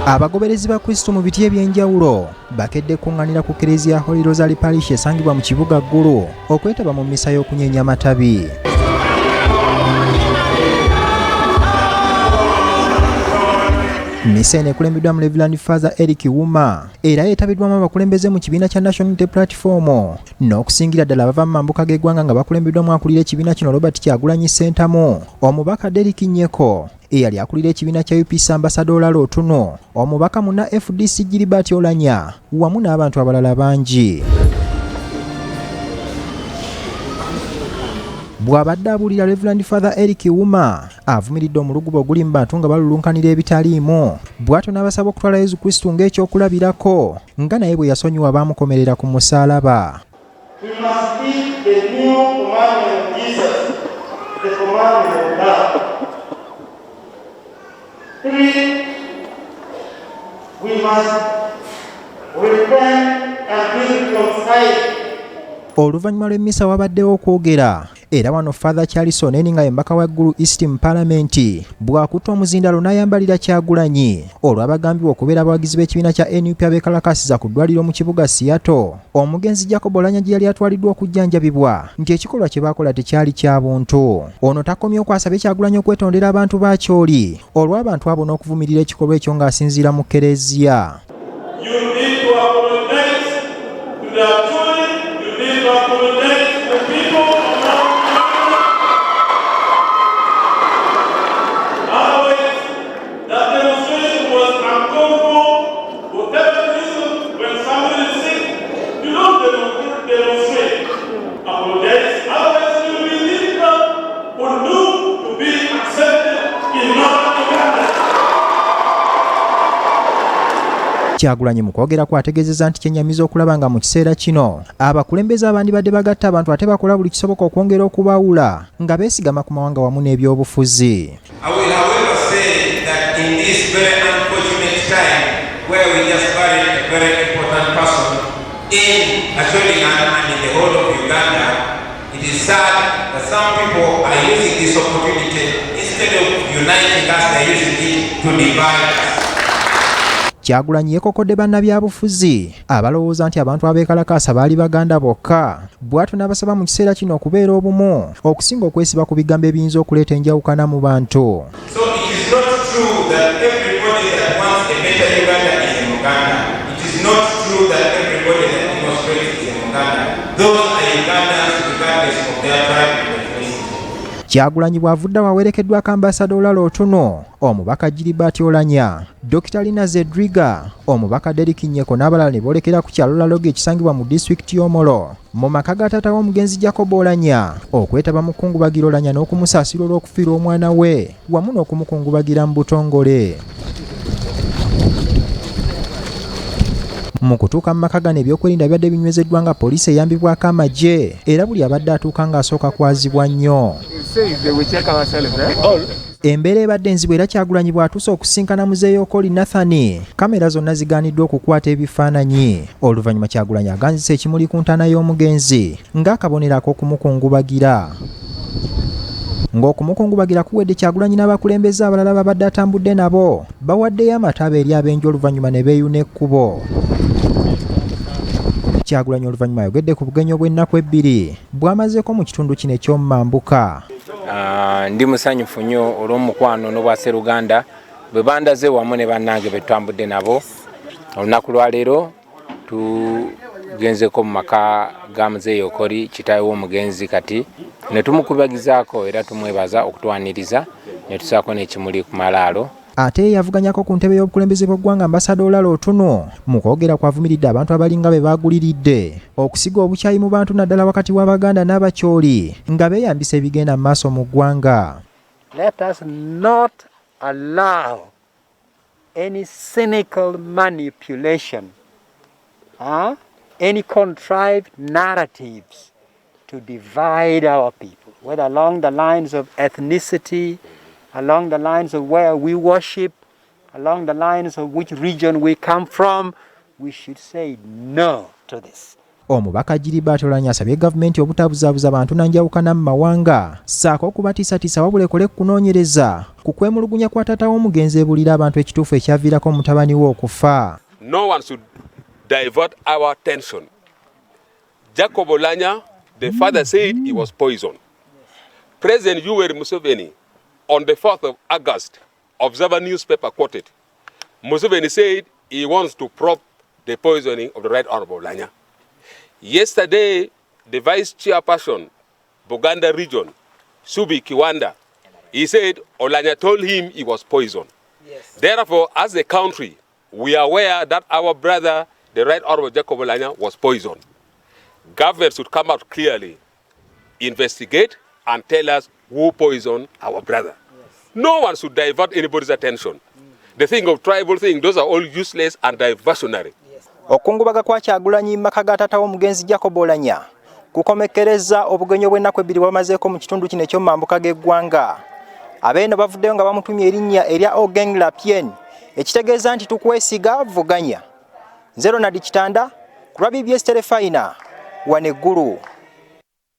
Abagoberezi ba Kristo mu biti eby'enjawulo bakedde kuŋŋanira ku Kkereziya Holy Rosary Parish esangibwa mu kibuga Ggulu okwetaba mu mmisa y'okunyeenya amatabi. Mmisa eno ekulembeddwa mu Reverend Father Eric Wuma era yeetabiddwamu abakulembeze mu kibiina kya National Unity Platform n'okusingira ddala abava mu mambuka g'eggwanga nga bakulembeddwamu akulira ekibiina kino Robert Kyagulanyi Ssentamu, omubaka Derrick Nyeko, eyali akulira ekibiina kya UPC Ambassador Olala Otuno, omubaka munna FDC Gilbert Olanya wamu n'abantu abalala bangi. Bw'abadde abuulira Reverend Father Eric Wuma avumiridde omuluguba oguli mu bantu nga balulunkanira ebitaliimu, bw'atyo n'abasaba okutwala Yesu Kristo ng'ekyokulabirako nga naye bwe yasonyiwa baamukomerera ku musaalaba. We must keep the new commandment of Jesus, the commandment of love. 3, we must repent and be reconciled. Oluvannyuma lw'emmisa wabaddewo okwogera era wano Father Charles Oneni nga ye mubaka wa Gulu East mu Palamenti bw'akutte omuzindalo n'ayambalira Kyagulanyi olw'abagambibwa okubeera abawagizi b'ekibiina kya NUP abeekalakaasiza ku ddwaliro mu kibuga Seattle omugenzi Jacob Oulanyah gye yali atwaliddwa okujjanjabibwa nti ekikolwa kye baakola tekyali kya buntu. Ono takomye okwasabye Kyagulanyi okwetondera abantu ba Acholi olw'abantu abo n'okuvumirira ekikolwa ekyo ng'asinziira mu Kkereziya. You need to apologize to the Acholi, you need to apologize to the people of Uganda. Otherwise, that demonstration was uncalled for. Whatever reason, when somebody is sick, you don't demonstrate. Apologize. Otherwise, it will be difficult for you to be accepted in Northern Uganda. Kyagulanyi mu kwogera kwe ategeezezza nti kyennyamiza okulaba nga mu kiseera kino abakulembeze abandibadde bagatta abantu ate bakola buli kisoboka okwongera okubawula nga beesigama ku mawanga wamu n'ebyobufuzi. I will however say that in this very unfortunate time where we just buried a very important person in Acholi land and in the whole of Uganda, it is sad that some people are using this opportunity, instead of uniting us, they are using it to divide us. Kyagulanyi yeekokodde bannabyabufuzi abalowooza nti abantu abeekalakaasa baali baganda bokka, bw'atyo n'abasaba mu kiseera kino okubeera obumu okusinga okwesiba ku bigambo ebiyinza okuleeta enjawukana mu bantu. So it is not true that everybody that wants a better Uganda is a Muganda. It is not true that everybody that demonstrates is a Muganda. Those are Ugandans regardless of their tribe and ethnicity. Kyagulanyi bw'avudde awo awerekeddwako Ambassador Olala Otuno, omubaka Gilbert Olanya, Dr. Lina Zedriga, omubaka Derrick Nyeko n'abalala ne boolekera ku kyalo Lalogi ekisangibwa mu disitulikiti y'Omoro mu maka ga taata w'omugenzi Jacob Oulanyah okwetaba mu kkungubagira Oulanyah n'okumusaasira olw'okufiirwa omwana we wamu n'okumukungubagira mu butongole. Mu kutuuka mu maka gano ebyokwerinda byadde binywezeddwa nga poliisi eyambibwako amagye era buli abadde atuuka ng'asooka kwazibwa nnyo. Embeera ebadde enzibu era Kyagulanyi bw'atuuse okusinkana muzeeyi Okoli Nathan, kamera zonna zigaaniddwa okukwata ebifaananyi. Oluvannyuma Kyagulanyi aganzise ekimuli ku ntaana y'omugenzi ng'akabonero ak'okumukungubagira. Ng'okumukungubagira kuwedde, Kyagulanyi n'abakulembeze abalala babadde atambudde nabo bawaddeyo amataaba eri ab'enju oluvannyuma ne beeyuna ekkubo. Kyagulanyi oluvannyuma ayogedde ku bugenyi obw'ennaku ebbiri bw'amazeeko mu kitundu kino eky'omumambuka. Ndi musanyufu nnyo olw'omukwano n'obwaseruganda bwe bandaze wamu ne bannange be tutambudde nabo. Olunaku lwaleero tugenzeko mu maka ga Muzeeyi Okori, kitaawe w'omugenzi, kati ne tumukubagizaako era tumwebaza okutwaniriza ne tusaako n'ekimuli ku malaalo. Ate ye yavuganyako ku ntebe y'obukulembeze bw'eggwanga Ambassador Olala Otuno mu kwogera kwavumiridde abantu abalinga be baaguliridde okusiga obukyayi mu bantu naddala wakati w'Abaganda n'Abakyoli nga beeyambisa ebigenda mu maaso mu ggwanga. Let us not allow any cynical manipulation, any contrived narratives to divide our people, whether along the lines of ethnicity, along the lines of where we worship, along the lines of which region we come from. We should say no to this. Omubaka Gilbert Olanya asabye gavumenti obutabuzaabuza bantu na njawukana mu mawanga ssaako okubatiisatiisa wabula ekole kunoonyereza ku kwemulugunya kwa taata w'omugenzi ebuulira abantu ekituufu ekyaviirako mutabani we okufa. No one should divert our attention. Jacob Olanya, the father said he was poisoned. President Yoweri Museveni, on the 4th of August, Observer newspaper quoted, Museveni said he wants to probe the poisoning of the Right Honorable Olanya. Yesterday, the vice chairperson, Buganda region, Subi Kiwanda, he said Olanya told him he was poisoned. Yes. Therefore, as a country, we are aware that our brother, the Right Honorable Jacob Olanya, was poisoned. Government should come out clearly, investigate, and tell us who poisoned our brother. Yes. No one should divert anybody's attention. The thing of tribal thing, those are all useless and diversionary. Okungubaga kwa Kyagulanyi mu maka ga taata w'omugenzi Jacob Olanya kukomekkereza obugenyi obw'ennaku ebbiri bwamazeeko mu kitundu kino eky'omumambuka g'eggwanga. Abeeno bavuddeyo nga bamutumye erinnya erya Ogeng Lapien, ekitegeeza nti tukwesiga, vuganya. Nze Ronald Kitanda ku lwa BBS Terefayina wano e Ggulu.